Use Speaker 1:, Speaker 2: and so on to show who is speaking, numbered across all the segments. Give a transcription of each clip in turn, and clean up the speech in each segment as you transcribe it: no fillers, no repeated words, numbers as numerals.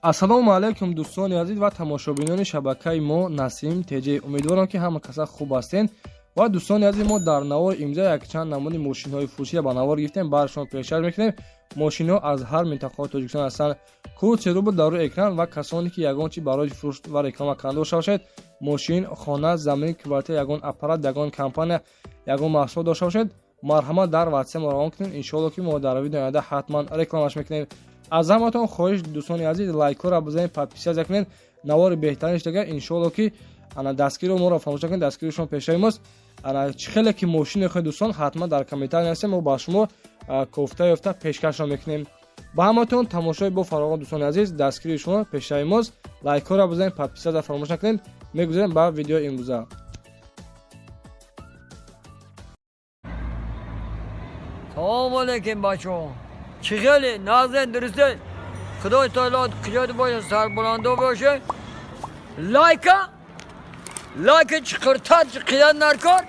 Speaker 1: Ассалому алайкум, дӯстони азиз ва тамошобинони шабакаи мо Насим ТЖ. Умедворам, ки ҳама каса хуб ҳастен. Ва дӯстони азиз, мо дар навори имрӯза якчанд намуди мошинҳои фурӯширо ба навор гирифтем, бар шумо пешкаш мекунем. Мошинҳо аз ҳар минтақаҳои Тоҷикистон ҳастанд. Код рубл дар рӯи экран. Ва касоне ки ягон чи барои фурӯш ва реклама кардан дошта бошед, мошин, хона, замин, квартира, ягон аппарат, ягон компания, ягон маҳсулот дошта бошед, марҳамат, дар ватсап мо равон кунед. Иншоалло, ки мо дар видео оянда ҳатман рекламаш мекунем. Аз ҳаматон хоҳиш, дӯстони азиз, лайкҳоро бизанед, подписаться кунед, навори беҳтарин шудага. Иншоалло, ки ана дастгиро моро фаромӯш накунед, дастгири шумо пешаи мост. Ана чӣ хеле ки мошин мехоҳед, дӯстон, ҳатман дар комментария нависед, мо ба шумо кофта ёфта пешкашро мекунем. Ба ҳаматон тамошои бо фароғон, дӯстони азиз, дастгирии шумо пешаи мост. Лайкҳоро бизанед, подписаться фаромӯш накунед. Мегузарем ба видеои имрӯза.
Speaker 2: Салом алейкум, бачаҳо. Чӣ хеле нағзен, дурусте? Худои таоло куҷода боша, сарбуландо боша. Лайка лайка чиқиртар чиқидан наркор.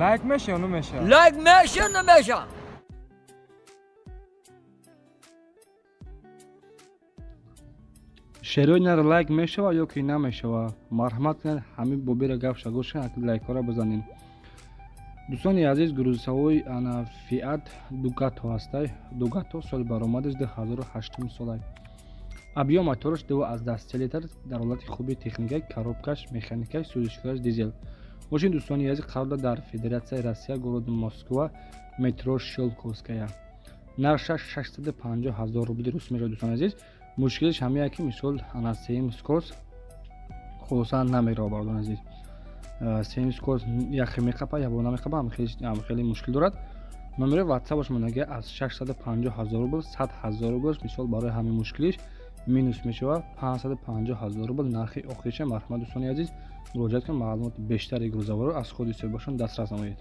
Speaker 3: Лайк меша ё намеша?
Speaker 2: Лайк меша, намеша?
Speaker 1: Шерои нар лайк мешава ё ки намешава? Марҳамат кунед, ҳамин бобира гапша гӯш кунед, лайкҳоро бизанед. Дӯстони азиз, грузовой ана Фиат Дукато ҳастай. Дукато, соли баромадаш 2008 солай, объём мотораш 2,3 литр, дар ҳолати хуби техника, коробкаш механика, сӯзишвораш дизел. Мошин, дӯстони азиз, қарор дорад дар Федератсияи Россия, городи Москва, метро Щёлковская. Нархаш 650 ҳазор рубли рус мешавад. Дӯстони азиз, мушкилиш ҳамия ки, мисол, ана сеюм скорость хулоса намерава. Бародарони азиз, сеюм скорость яхе меқапа, ябо намеқапа, хеле мушкил дорад. Номери ватсапаш монага. Аз 650 ҳазор рубл 100 ҳазор рубл, мисол, барои ҳамин мушкилиш минус мешавад, 550 ҳазор рубл нархи охириша. Марҳамат, дӯстони азиз, муроҷиат кунед, маълумоти бештари грузовойро аз худи соҳибашон дастрас намоед.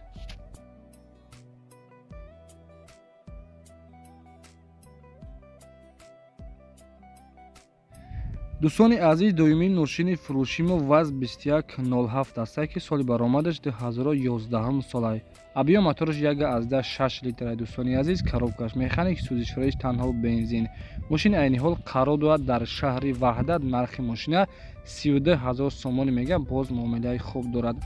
Speaker 1: Дӯстони азиз, дуюмин мошини фурӯши мо ВАЗ 2107 астае, ки соли баромадаш 2011 солай, объём мотораш 1,6 литра. Дӯстони азиз, коробкаш механик, сӯзишвориш танҳо бензин. Мошин айни ҳол қарор дорад дар шаҳри Ваҳдат. Нархи мошина 32 ҳазор сомонӣ мега, боз муомилаи хуб дорад.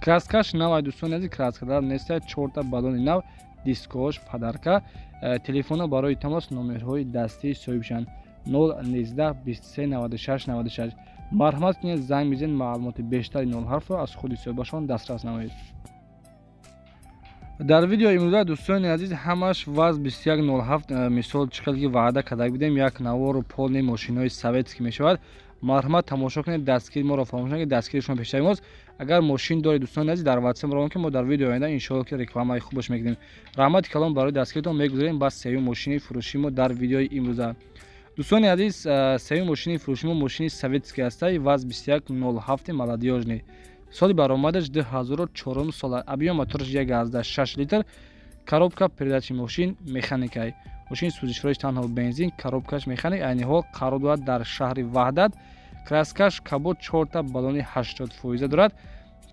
Speaker 1: Краскаш навай, дӯстони азиз, краскадар нестай, чорта баллони нав, дискош подарка. Телефона барои тамос номерҳои дастии соҳибшанд 019 23 96 96. Марҳамат кунед, занг бизанед, маълумоти бештари нолҳарфро аз худи соҳибашон дастрас намоед. Дар видеои имрӯза, дӯстони азиз, ҳамаш ВАЗ 2107. Мисол, чӣ хел ки ваъда карда будем, як навору полный мошинои советский мешавад. Марҳамат, тамошо кунед, дастгири моро фаромӯш накунед, дастгири шумо пешаи мост. Агар мошин доред, дӯстони азиз, дар ватсап равон, ки мо дар видеои оянда, иншоалло, ки рекламаи хубаш мекунем. Раҳмати калон барои дастгиритон. Мегузарем ба сеюм мошини фурӯши мо дар видеои имрӯза. Дӯстони азиз, сеюм мошини фурӯши мо мошини советский ҳастай, ВАЗ 2107 молодёжный, соли баромадаш 2004 сола, объём мотораш 1,6 литр, коробка передачи мошин механикай, мошини сӯзишвориш танҳо бензин, коробкаш механик. Айни ҳол қарор дорад дар шаҳри Ваҳдат. Краскаш кабуд, чорта баллони 80 фоиза дорад.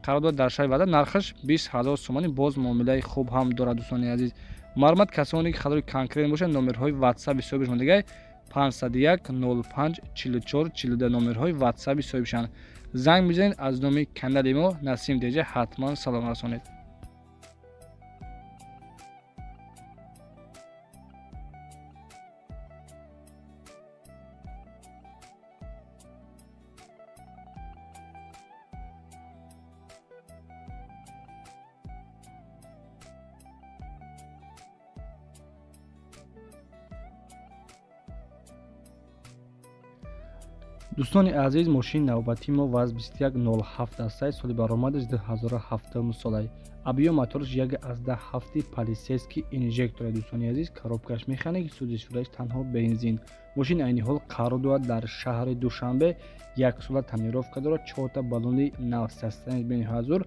Speaker 1: Қарор дорад дар шаҳри Ваҳдат. Нархаш 20 ҳазор сомонӣ, боз муомилаи хуб ҳам дорад. Дӯстони азиз, марҳамат, касоне ки хатори конкрет бошанд, номерҳои ватсапи соҳибашон дигар 501 05 44 42, номерҳои ватсапи соҳибшанд. Занг бизанед, аз номи канали мо Насим ТЖ ҳатман салом расонед. Дӯстони азиз, мошини навбатии мо ВАЗ 2107 астай, соли баромадаш 2007 солай, объём мотораш 1,7, полицейский инжектор. Дӯстони азиз, коробкаш механик, сӯзишвораш танҳо бензин. Мошин айни ҳол қарор дорад дар шаҳри Душанбе. Як сола тонировка дорад, чорта баллони нав, состояние бениҳоят зур.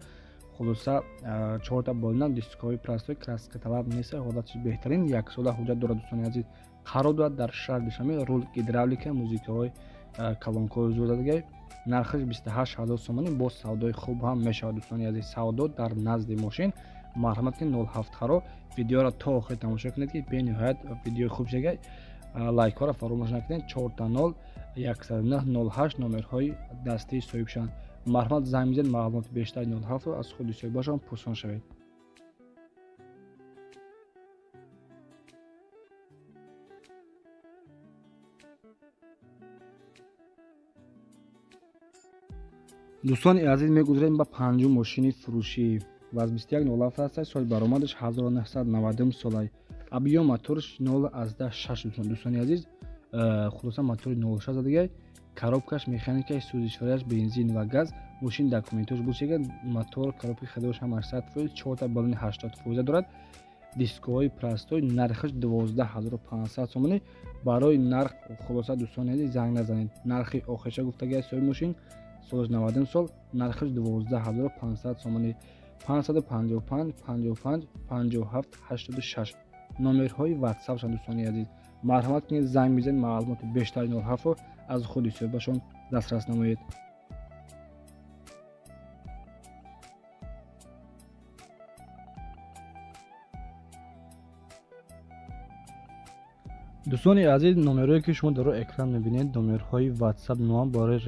Speaker 1: Хулоса, чорта баллона, дискҳои простой, краскаталаб нест, ҳолатиш беҳтарин, яксола ҳуҷҷат дорад. Дӯстони азиз, қарор дорад дар шаҳри Душанбе. Рул гидравлика, музикаҳои колонкаҳои зур. Нархаш 28 ҳазор сомонӣ, боз савдои хуб ҳам мешавад. Дӯстони азиз, савдо дар назди мошин. Марҳамат ки 07 харо видеоро то охир тамошо кунед, ки бениҳоят видеои хуб шага. Лайкҳоро фаромӯш накунед. 4 0. 109 08 номерҳои дастии соҳибшанд. Марҳамат занг бизанед, маълумоти бештари 07-ро аз худи соҳибашон пурсон шавед. Дӯстони азиз, мегузарем ба панҷум мошини фурӯшӣ. ВАЗ 2107 аст, соли баромадаш 1990 солай. Объём моторш 0,6. Дӯстони азиз, хулоса мотори 0,6 задагай, коробкаш механикаи, сӯзишвориаш бензин ва газ. Мошин документош бошега, мотор, коробки ходоваш ҳам 800%, 4 баллони 80% дорад, дискоҳои простой. Нархаш 12500 сомонӣ. Барои нарх хулоса дӯстони азиз занг назанед. Нархи охирша гуфтагай соҳиби мошин, солаш 90 сол, нархаш 12500 сомонӣ. 555 55 57 86 номерҳои ватсапшанд. Дӯстони азиз, марҳамат кунед, занг бизанед, маълумоти бештари 07-ро аз худи соҳибашон дастрас намоед. Дӯстони азиз, номерҳое ки шумо дар рӯи экран мебинед, номерҳои ватсап мо барои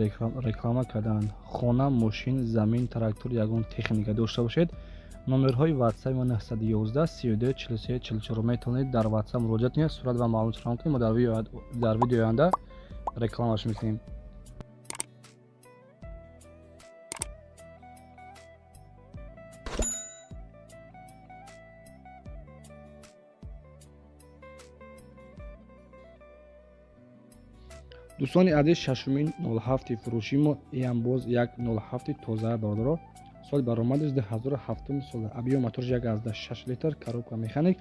Speaker 1: реклама кардан хона, мошин, замин, трактор, ягон техника дошта бошед, номерҳои ватсап мо 911 32 43 44 метавонед дар ватсап муроҷиат кунед, сурат ва маълумот фароҳам кунед, мо дар видеои оянда рекламаш мекунем. Дӯстони азиз, шашумин 07 фурӯши мо иам боз як 07 тоза бародаро. Соли баромадаш 2007 сола, объём моторш 1,6 литр, коробка механик,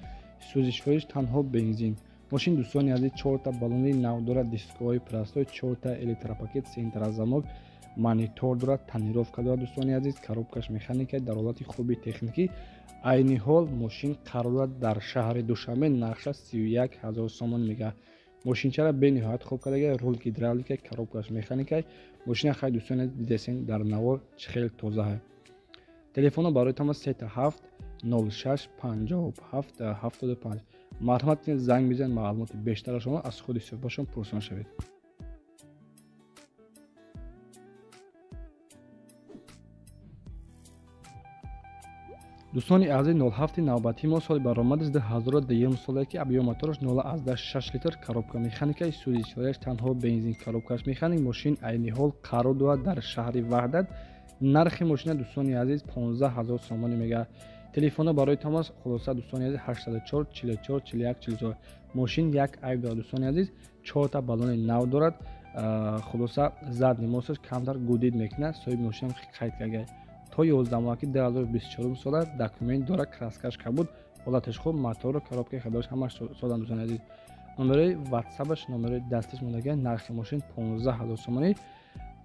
Speaker 1: сӯзишвориш танҳо бензин. Мошин дӯстони азиз 4 баллони нав дорад, дискоҳои простой, 4 электропакет, центрозамок, монитор дорад, тонировка дорад. Дӯстони азиз, коробкаш механика, дар ҳолати хуби техникӣ. Айни ҳол мошин қарор дорад дар шаҳри Душанбе, нархаш 31000 сомон мега. Мошинчара бениҳоят хуб кардага, рул гидравлика, коробкаш механика. Мошина хай дӯстони дидесен дар навор чӣ хеле тоза. Телефонро барои тамос 37 06 57 75. Марҳамат кунед, занг бизанед, маълумоти бештара шумо аз худи соҳибашон пурсон шавед. Дӯстони азиз, 07 навбатии мо соли баромадаш 2002 соле ки объём мотораш 0,6 литр, коробка механикаи, сӯзишвориаш танҳо бензин, коробкаш механик. Мошин айни ҳол қарор дорад дар шаҳри Ваҳдат. Нархи мошина дӯстони азиз 15000 сомонӣ мега. Телефонро барои тамос хулоса дӯстони азиз 804 44 41 44. Мошин як айб дорад дӯстони азиз, 4 баллони нав дорад. Хулоса задний мосташ камтар гудид мекунад, соҳиби мошинам қайд карда. То 11 моҳи 2024 сола документ дорад, краскаш кабуд, ҳолаташ хуб, мотору коробкаи ходоваш ҳамаш созанд. Дӯстони азиз, номерои ватсапаш, номерои дастиш мондага. Нархи мошин 15000 сомонӣ.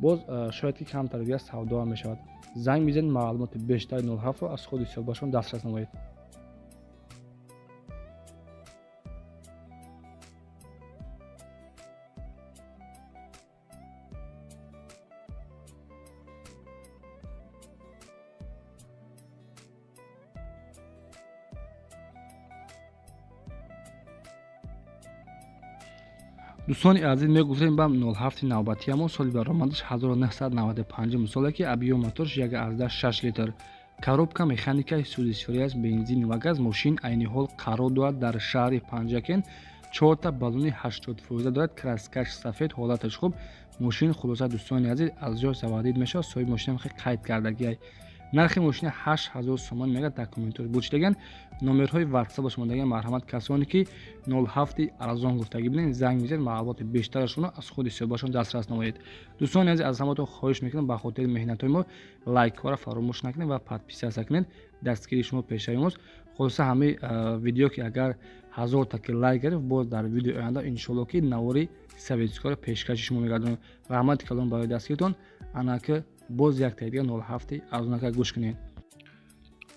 Speaker 1: Боз шояд ки камтар дигар савдо ҳам мешавад. Занг бизанед, маълумоти бештари 07-ро аз худи соҳибашон дастрас намоед. Дӯстони азиз, мегузарем ба 07 навбатиамо. Соли баромадаш 1995 соле ки объём моторш 1,6 литр, коробка механикаи, сӯзишвориаш бензин ва газ. Мошин айни ҳол қарор дорад дар шаҳри Панҷакент, 4 баллони 80% дорад, краскаш сафед, ҳолаташ хуб. Мошин хулоса дӯстони азиз аз ҷой заводид мешавад, соҳиби мошинам хеле қайд кардагиай. Нархи мошина 8000 сомон мега, документош бучидаган, номерҳои ватсапаш мондаган. Марҳамат касоне ки 07 арзон гуфтагӣ бинед, занг бизанед, маълумоти бештарашонро аз худи соҳибашон дастрас намоед. Дӯстони азиз, аз ҳаматон хоҳиш мекунам, ба хотири меҳнатҳои мо лайкҳоро фаромӯш накунед ва подписаться кунед. Дастгирии шумо пешаи мост. Хулоса ҳамаи видео ки агар 1000 та ки лайк гирифт, боз дар видеои оянда иншоалло ки навори советскоро пешкаши шумо мегардонем. Раҳмати калон барои дастгиритон. Анаки боз як таи дигар 07 арзонака гӯш кунед.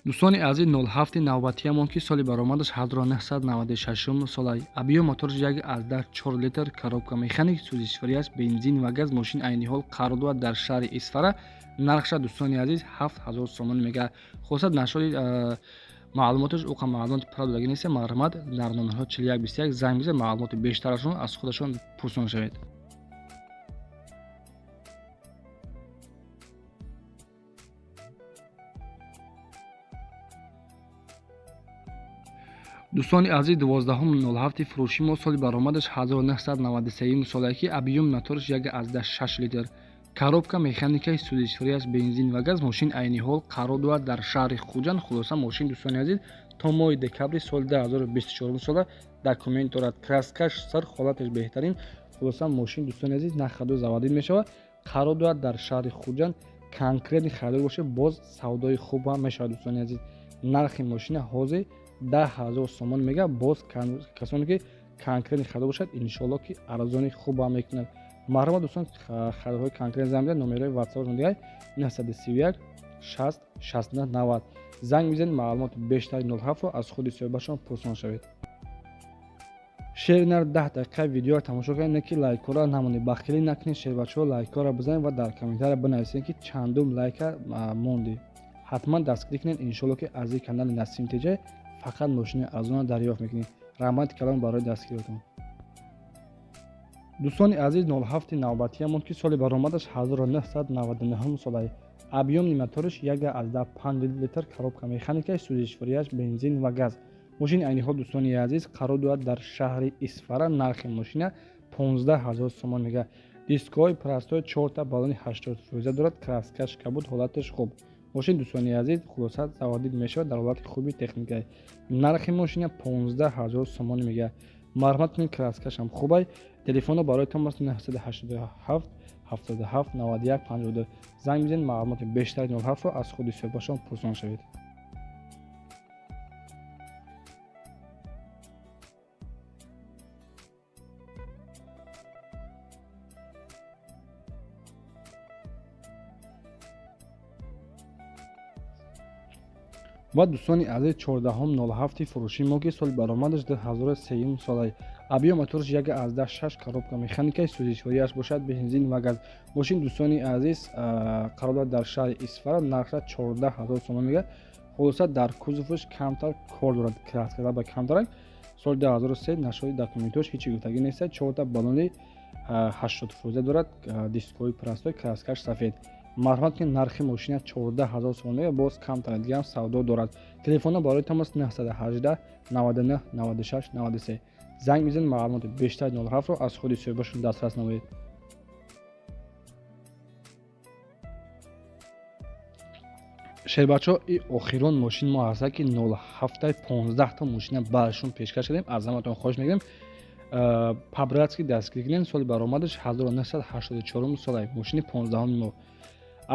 Speaker 1: Дӯстони азиз, 07 навбатиамон ки соли баромадаш 1996 сола, объём моторш 1,4 литр, коробка механик, сӯзишвориаш бензин ва газ. Мошин айни ҳол қарор дорад дар шаҳри Исфара. Нархша дӯстони азиз 7000 сомон мега. Хулоса нашоди маълумоташ уқа маълумоти пурра додагӣ нест. Марҳамат дар номерҳо 41 21 занг бизанед, маълумоти бештарашон аз худашон пурсон шавед. Дӯстони азиз, 12.07 фурӯши мо соли баромадаш 1993 соле ки объём мотораш 1,6 литр, коробка механикаи, сӯзишвориаш бензин ва газ. Мошин айни ҳол қарор дорад дар шаҳри Хуҷанд. Хулоса, мошин, дӯстони азиз, то моҳи декабри соли 2024 сола документ дорад, краскаш сар, ҳолаташ беҳтарин. Хулоса, мошин, дӯстони азиз, на ходу заводить мешавад, қарор дорад дар шаҳри Хуҷанд. Конкретный харидор бошед, боз савдои хуб ҳам мешавад. Дӯстони азиз, нархи мошина ҳозир 10 000 сомон мега. Боз касоне ки конкретный харидор бошад, иншоалло ки арзони хуб ҳам мекунад. Марҳамат, дӯстон, харидорҳои конкрет занг бизанед. Номерҳои ватсапшон дигар 931 60 69 90. Занг бизанед, маълумоти бештари 07-ро аз худи соҳибашон пурсон шавед. Шеринар 10 дақиқа видеоро тамошо кунед, не ки лайкҳоро намонед, бахилӣ накунед. Шербачаҳо, лайкҳоро бизанед ва дар комментария бинависед, ки чандум лайка мондӣ. Ҳатман дастгирӣ кунед. Иншоалло ки аз ин канали Насим Теҷа фақат мошини арзонро дарёфт мекунед. Раҳмати калон барои дастгириятон. Дӯстони азиз, 07 навбатиямон ки соли баромадаш 1999 солаи, объёмный мотораш 1,5 литр, коробка механикаи, сӯзишвориаш бензин ва газ. Мошини айни ҳол, дӯстони азиз, қарор дорад дар шаҳри Исфара. Нархи мошина 15 000 сомон мега. Дискҳои простой, чорта баллони 80% дорад, краскаш кабуд, ҳолаташ хуб. Мошин, дӯстони азиз, хулоса, заводить мешавад, дар ҳолати хуби техникаи. Нархи мошина 15 000 сомон мега. Марҳамат кунед, краскашам хубай. Телефонро барои тамос 987 77 91 52. Занг бизанед, маълумоти бештари 07-ро аз худи соҳибашон пурсон шавед. Ва дӯстони азиз, 14.07 фурӯши мо ки соли баромадаш 2003 солаи, объём мотораш 1,6, коробка механикаи, сӯзишвориаш бошад бензин ва газ. Мошин, дӯстони азиз, қарор дорад дар шаҳри Исфара. Нархша 14 000 сомон мега. Хулоса, дар кузоваш камтар кор дорад, краскаба камтарак. Соли 2003, нашои документош ҳечи гуфтагӣ неста. Чорта баллони 80% дорад, дискҳои простой, краскаш сафед. Марҳамат кунед, нархи мошина 14 000 сомон мега, боз камтар дигаам савдо дорад. Телефонро барои тамос 918 99 96 93. Занг бизанед, маълумоти бештари 07-ро аз худи соҳибашон дастрас намоед. Шербачаҳо, и охирон мошин мо ҳаста ки 07 15 та мошина барашон пешкаш кардем. Аз ҳаматон хоҳиш мекунем, по-братски дастгирӣ кунед. Соли баромадаш 1984 солай, мошини 15-уми мо,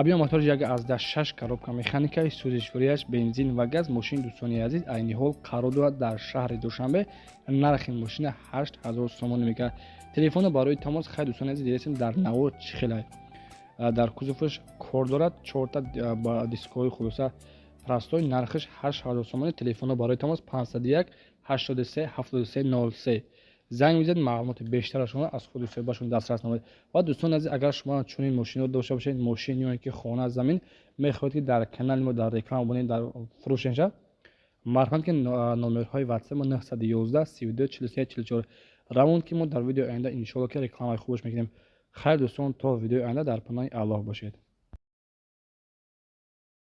Speaker 1: объём мотораш 1,6, коробка механикаи, сӯзишвориаш бензин ва газ. Мошин, дӯстони азиз, айни ҳол қарор дорад дар шаҳри Душанбе. Нархи мошина 8000 сомон мекард. Телефонро барои тамос. Хай, дӯстони азиз, дидесем дар навор чӣ хелай. Дар кузоваш кор дорад, чорта дискҳои, хулоса, простой. Нархаш 8000 сомони. Телефонро барои тамос 501 83 73 03. Занг мезанед, маълумоти бештара шумо аз худи соҳибашон дастрас намоед. Ва дӯстони азиз, агар шумо чунин мошинро дошта бошед, мошин ё ин ки хона, замин, мехоҳед ки дар канали мо дар реклама бонед, дар фурӯшен шав, марҳамат ки номерҳои ватсап мо 911 32 43 44 равон, ки мо дар видеои оянда иншоалло ки рекламаи хубаш мекунем. Хайр, дӯстон, то видеои оянда дар паноҳи Аллоҳ бошед.